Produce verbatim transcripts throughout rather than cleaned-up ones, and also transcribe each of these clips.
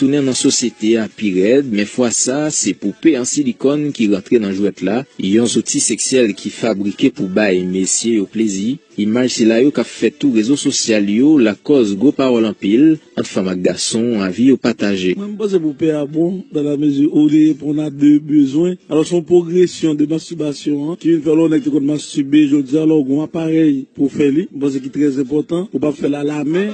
tounen nan sosyete a pi rèd, men fwa sa, se poupe an silikòn ki rantre nan jwèt la, yon zouti seksyèl ki fabrike pou bay mesye yo plezi. Imaj sila yo k ap fè tou rezo sosyal yo lakòz gwo pawòl anpil ant fanm ak gason, avi yo pataje. Mwen, m panse poupe a bon, dans la mesure où li reponn a de bezwen. Alò, se yon pwogresyon de mastibasyon an, ki vin fè lè yon nèg te konn mastibe, jodi a, lè w gen yon aparèy pou w fè li, m panse ki trè enpòtan, ou p ap fè l alamen.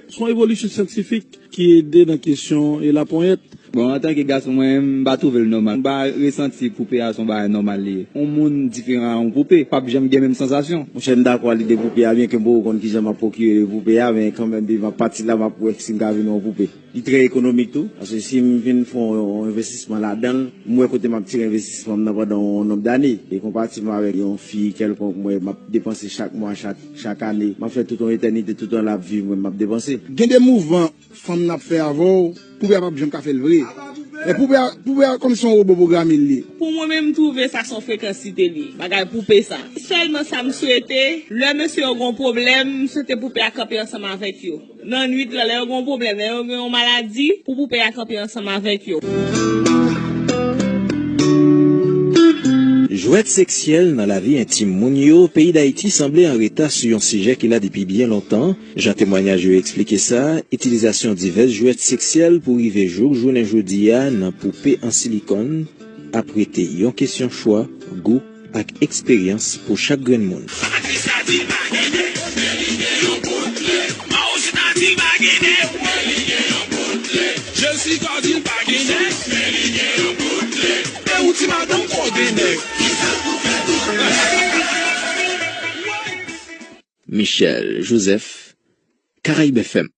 Se yon evolisyon syantifik ki ede nan kesyon e laponyèt. Bon, antanke gason, mwen, m pa twouve l nòmal. M pa resanti poupe a se yon bagay nòmal li ye. Yon moun diferan a yon poupe p ap janm gen menm sansasyon. Monchè, m dakò a lide poupe a, byenke m poko konn kijan m ap pwokire poupe a, men kanmenm, depi m ap pati la, m ap wè si m ka vin yon poupe. Li trè ekonomik tou, paske si m vin fè yon, yon envestisman ladan l, m wè kote m ap tire envestisman m nan pandan yon nonb dane. E konparativman avèk yon fi kèlkonk, m wè m ap depanse chak mwa, chak, chak ane. M ap fè tout yon etènite, tout tan l ap viv, mwen, m ap depanse. Gen de mouvman fanm nan ap fè avè w, poupe a p ap janm ka fè l vre. E poupe a, poupe a kòmsi yon wobo pwograme l ye. Pou mwen menm, m twouve sa se yon frekansite li ye, bagay poupe sa. Sèlman sa m swete, lè mesye yo gen yon pwoblèm, m swete poupe a kanpe ansanm avèk yo. Nan nwit lan, lè yo gen yon pwoblèm, lè yo gen yon maladi, pou poupe a kanpe ansanm avèk yo. Jwèt seksyèl nan lavi entim moun yo, peyi Dayiti sanble an reta sou yon sijè ki la depi byen lontan. Jan temwayaj yo eksplike sa, itilizasyon divès jwèt seksyèl pou rive jouk jounen jodi a nan poupe an silikòn ap rete yon kesyon chwa, gou ak eksperyans pou chak grenn moun. Michel Joseph, Caraïbes F M.